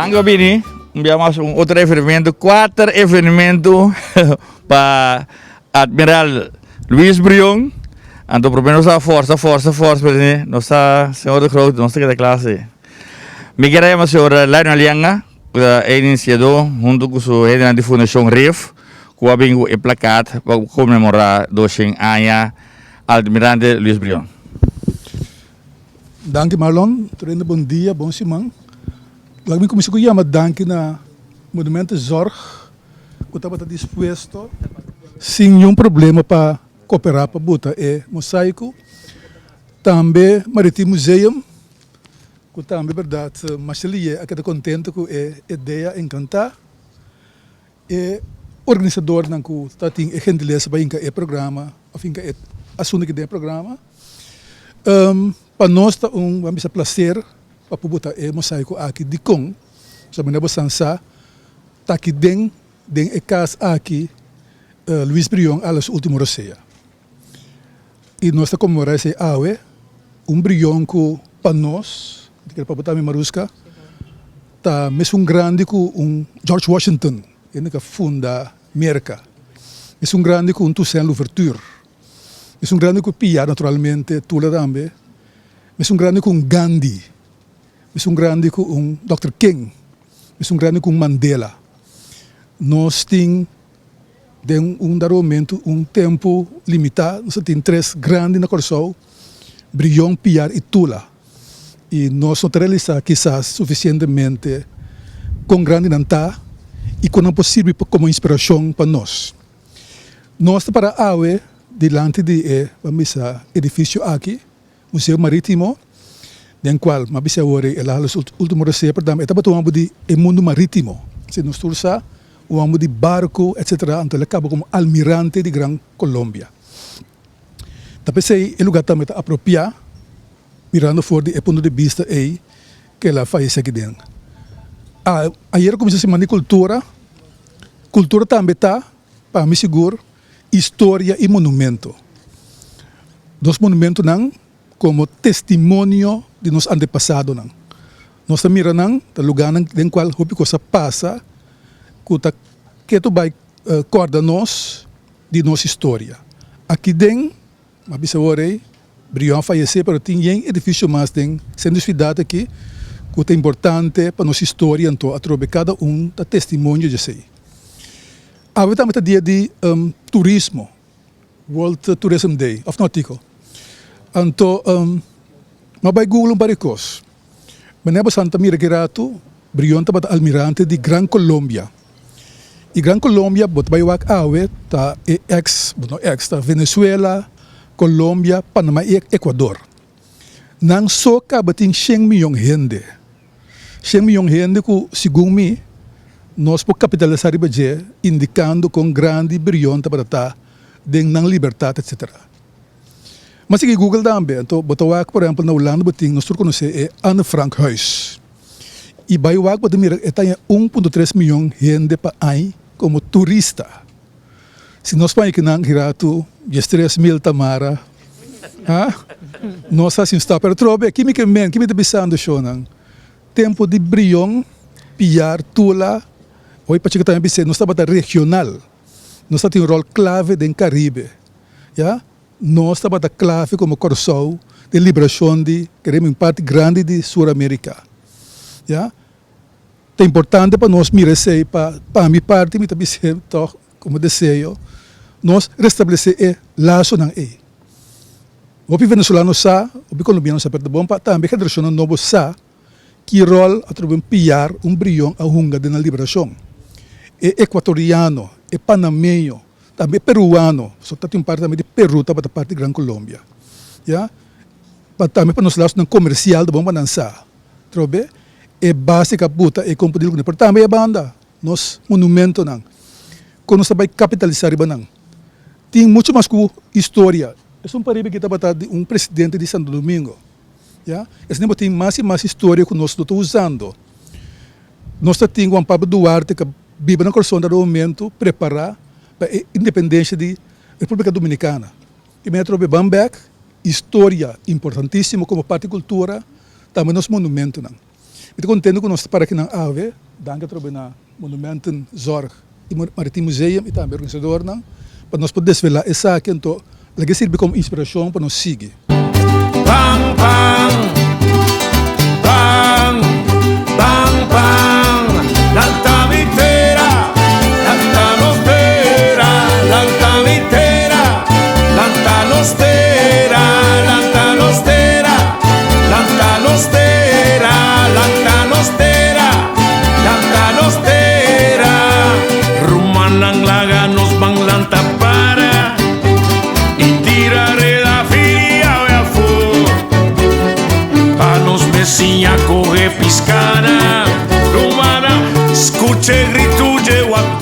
Danki pa bini. Un bia mas un otro evenemento, kuater evenemento pa Admiral Luis Brion. Anto prome nos a forsa, forsa, forsa, pero nos ta, señor de Groot, nos ta keda kla si. Mi kier a yama señor Lionel Yanga, ku ta e inisiadó huntu ku su hendenan di Fundashon Rif, ku a bin ku e plakat pa konmemorá 200 aña Almirante Luis Brion. Danki Marlon, tur hende bon dia, bon siman. Laga mi kuminsá ku yama danki na Monumenten Zorg ku tabata dispuesto sin niun problema pa koperá pa buta e mosaiko. Tambe Maritiem Museum ku tambe bèrdat masha liye a keda kontento ku e idea, enkantá. E organisadornan ku ta tin e gentilesa pa hinka e programa òf hinka e asuntu aki den e programa. Pa nos ta un ban bisa plaser pa por bota e mosaiko aki. Dikon? Pasobra manera bo san sa ta aki den den e kas aki Luis Brion a hala su ultimo rosea. I nos ta konmemorá esei awe, un brion ku pa nos, mi ta kere pa bo tambe Maruska, ta mesun grandi ku un George Washington, hende ku a funda Merka, mesun grandi ku un Toussaint Louverture, mesun grandi ku Piar naturalmente, Tula tambe, mesun grandi ku un Gandhi, mesun grandi ku un Dòkter King, mesun grandi ku un Mandela. Nos tin. Den un dado momento, un tempu limitá, nos a tin tres grandi na Kòrsou, Brion, Piar i Tula. I nos no ta realisá kisas sufisientemente kon grandi nan ta i kon nan por sirbi komo inspirashon pa nos. Nos ta para awe dilanti di e, ban bisa, edifisio aki. Museo Maritimo, den cual m'a bisa awor el a hala su ultimo rosea, perdam, e tabata un homber di e mundo maritimo. Si nos tur sa, un homber di barco, etcetera, anto el a caba como almirante di Gran Colombia. Ta p'esey e lugar tambe ta apropia, mirando for di e punto di bista ey cu el a fayece aki den. Ayer a cuminsa Siman di Cultura, cultura tambe ta, pa mi sigur, Historia i monumento. Nos monumentonan komo testimonio di nos antepasadonan. Nos ta mira nan, ta lugánan den kual hopi kos a pasa ku ta ketu bai kòrda nos di nos historia. Aki den, m'a bisa awor ei, Brion a fayesé pero tin yen edifisio mas den sentro di siudat aki ku ta importante pa nos historia, anto atrobe kada un ta testimonio di esei. Awe tambe ta dia di turismo, World Tourism Day, of no Tico? Anto m'a bai google un par di kos. Manera bo san ta mira ki ratu, Brion tabata almirante di Gran Colombia. I Gran Colombia bo ta bai wak awe ta e ex, bo no ex, ta Venezuela, Colombia, Panama i Ecuador. Nan so kaba tin shen miyon hende. Shen miyon hende ku segun mi nos por kapitalisá riba dje indikando kon grandi Brion tabata ta den nan libertat etsetera. M'a sigui Google tambe, anto bo ta wak por ehèmpel na Hulanda bo tin nos tur konosé e Anne Frank Huis i bai wak bo ta mira e ta haña 1.3 miyon hende pa añ komo turista. Si nos paña kinan giratu 13,000 ta mara ha nos ta sin stop pero trobe ki mi ke men ki mi ta bisando shownan tempo di Brion Piar Tula hoy pa chikito mi bis'e nos tabata regional nos tabatin un rol clave den Caribe ya nos tabata clave como Kòrsou den liberashon di keremi un parti grandi di Sur America ya. Ta importante pa nos mira esei pa pa mi parti mi ta bis'é tòg komo deseo nos restablesé e lasonan ei. Hopi venezolano sa, hopi kolombiano sa pero ta bon pa tambe generashonnan nobo sa ki ròl atrobe un piar, un brion a hunga den nan liberashon. E ekuatoriano, e panameño, tambe e peruano, pasobra ta tin un parti tambe di Peru tabata parti di Gran Colombia, ya. Pa tambe pa nos lasonan komersial ta bon pa nan sa atrobe. E base ka buta e kompadil kuné, pero tambe e banda nos monumentonan ku nos ta bai kapitalisá riba nan tin muchu mas ku historia. Esun pariba ki tabata di un presidente di Santo Domingo, ya. Esei bo tin mas i mas historia ku nos no ta usando. Nos ta tin Juan Pablo Duarte ka biba na Kòrsou na dado momento prepará pa e independensia di Repúblika Dominikana. I mi a trobe ban bèk, historia importantísimo komo parti di kultura. Tambe nos monumentonan. Mi ta contento cu nos ta para akinan awe, danki atrobe na Monumentenzorg y Maritiem Museum y tambe organisadornan pa nos por desvela esaki anto laga e sirbi como inspiracion pa nos sigui. Pan pan pan pan pan Lanta mi tera lanta nos tera lanta mi tera lanta nos tera lanta nos tera lanta nos tera lanta nos tera lanta nos tera Rumannan laga nos ban lanta para y tira reda firia awe afó Pa nos besiña coge piscana Rumana, scucha e gritu dje wak.